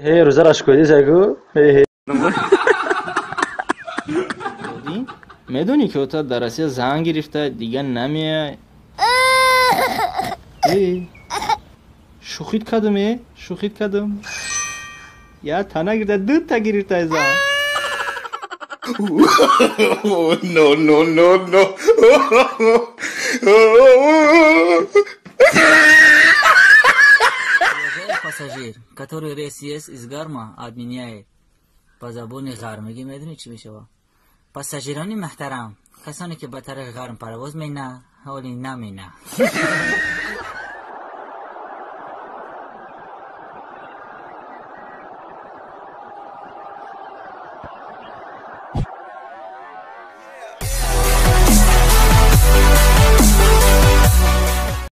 Ҳе, рӯзара шукоди зайгу. Ҳе. Медонӣ, ки ота дар Россия зан гирифта, дига намеяй. Шӯхит кардам, е, шӯхит кардам. Я та нагирифта, дута гирифта зан. No, no, no, no. Пассажир, который рейс есть из Гарма, отменяет. Ба забони ғармигӣ медонӣ чӣ мешава? Пассажирони муҳтарам, касоне ки ба тариқи ғарм парвоз мена, ҳоли намена.